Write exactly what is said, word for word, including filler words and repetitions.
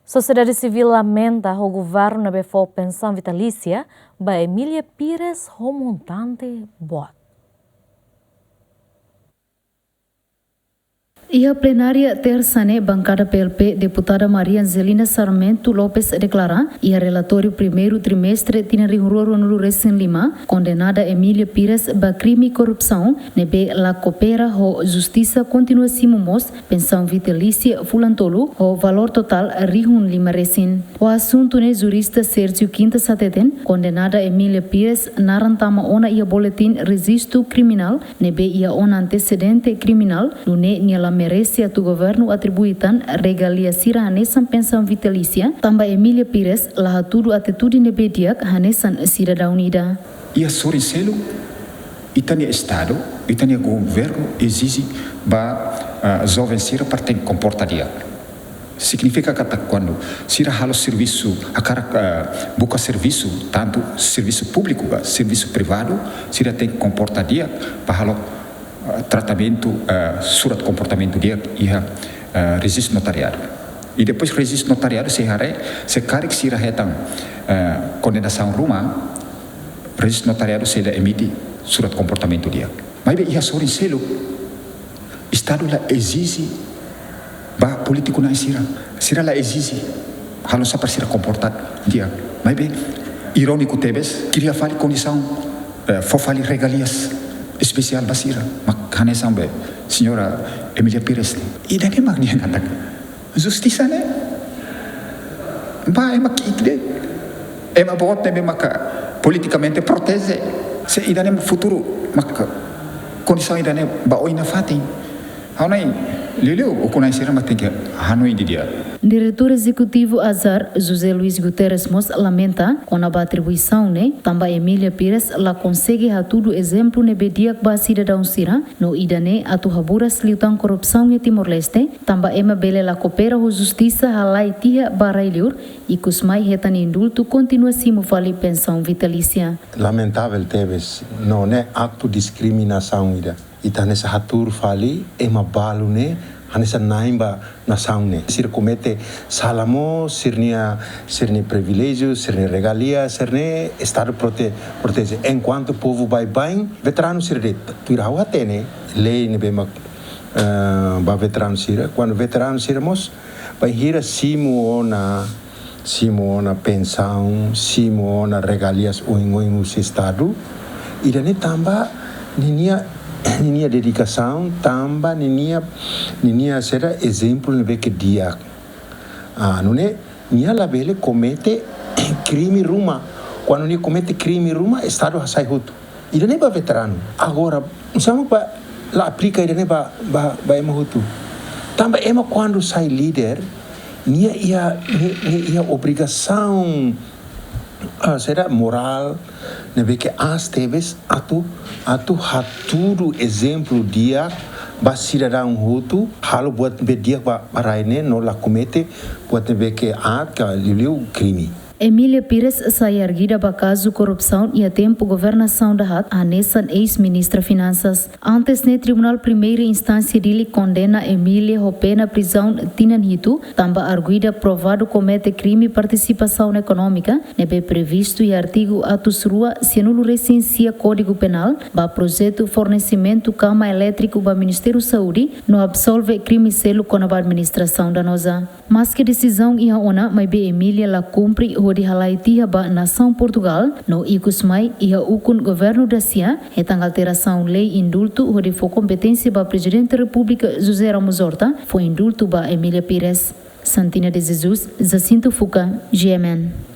Sosiedade sivíl lamenta ho governu ne'ebé fó pensaun vitalísia ba Emília Pires ho montante boot. Iha plenária tersa ne'e, bankada P L P, deputada Maria Angelina Sarmento Lopes deklara, iha relatóriu primeiru trimestre tinan rihun rua ruanulu resin lima, kondenada Emília Pires ba krime korrupsaun, ne'ebé la koopera ho justisa, kontinua simu mós pensaun vitalísia fulan tolu ho valór totál rihun lima resin. Ho asuntu ne'e, jurista Sérgio Quintas hateten, kondenada Emília Pires naran tama ona iha boletin rejistu kriminál, ne'ebé iha ona antesedente kriminál, nune'e nia la merese atu governu atribui tan regalia sira hanesan pensaun vitalísia, tanba Emília Pires la hatudu atitude ne'ebé di'ak hanesan sidadaun ida. Iha sorin seluk, ita-nia Estadu, ita-nia governu ezije ba, ah, joven sira para tenke komporta di'ak. Signifika katak kuandu sira halo servisu, hakarak, ah, buka servisu, tantu servisu públiku ka servisu privadu, sira tenke komporta di'ak para halo, ah, tratamentu, ah, surat komportamentu di'ak iha, ah, rejistu notariadu. I depois rejistu notariadu sei haree, se karik sira hetan, ah, kondenasaun ruma, rejistu notariadu sei la emite surat komportamentu di'ak. Maibé iha sorin seluk, Estadu la ezije ba polítiku na'in sira. Sira la ezije halo sá para sira komporta di'ak. Maibé iróniku tebes, kria fali kondisaun, eh, fó fali regalias espesiál ba sira. Mak hanesan be señora Emília Pires ne'e. Ida-ne'e mak nia katak justisa ne'e ba ema ki'ik de'it. Ema boot ne'ebé maka politikamente proteje. Se ida-ne'e futuru maka kondisaun ida-ne'e ba oin nafatin. Ha'u hanoin, liuliu ukun-na'in sira mak tenke hanoin didi'ak. Diretór Ezekutivu AJAR, José Luís Guterres mós lamenta kona-ba atribuisaun ne'e, tanba Emília Pires la konsege hatudu ezemplu ne'ebé di'ak ba sidadaun sira, no ida-ne'e atu haburas liután korrupsaun iha Timor-Leste, tanba ema bele la koopera ho justisa halai tiha ba rai-liur, ikus mai hetan indultu, kontinua simu fali pensaun vitalísia. Lamentavel tebes, no ne'e aktu diskriminasaun ida. Ita hanesan hatuur fali ema balu ne'e hanesan na'in ba nasaun ne'e. Sira komete sala mós, sira-nia, sira-nia priviléjiu, sira-nia regalia, sira-ne'e Estadu prote-, proteje. Enkuantu povu baibain, veteranu sira de'it. Tuir ha'u hatene, lei ne'ebé mak, eh, ba veteranu sira. Kuandu veteranu sira mós, bainhira simu ona, simu ona pensaun, simu ona regalias oin-oin husi Estadu. Ida-ne'e tanba ninia, ninia dedikasaun, tanba ninia, ninia saida, ezemplu ne'ebé ke di'ak. Ah, nune'e nia labele komete krime ruma. Kuandu nia komete krime ruma, Estadu hasai hotu. Ida-ne'e ba veteranu. Agora, oinsá mak la aplika ida-ne'e ba, ba, ba ema hotu. Tanba ema kuandu sai líder, nia iha, nia, nia iha obrigasaun, ah, saida, morál, ne'ebé ke aas tebes atu, atu hatudu ezemplu di'ak ba sidadaun hotu, halo buat ne'ebé di'ak ba, ba rai ne'e, no la komete buat ne'ebé ke aat ka liuliu krime. Emília Pires sai arguida ba kazu korrupsaun iha tempu governasaun dahaat, hanesan eis-ministra Finansas. Antes ne'e, Tribunál Primeira Instánsia Dili kondena Emília ho pena prizaun tinan hitu, tanba arguida provadu komete krime partisipasaun ekonómika, ne'ebé previstu iha artigu atus rua sianulu resin sia Kódigu Penál, ba projetu fornesimentu kama elétriku ba Ministériu Saúde, no absolve krime seluk kona-ba administrasaun danoza. Maske desizaun iha ona, maibé Emília la kumpre hodi halai tiha ba nasaun Portugál, no ikus mai iha ukun governu dasia, hetan alterasaun lei indultu hodi fó kompeténsia ba Prezidente Repúblika José Ramos Horta fó indultu ba Emília Pires. Santina de Jesus, Jacinto Fuca, G M N.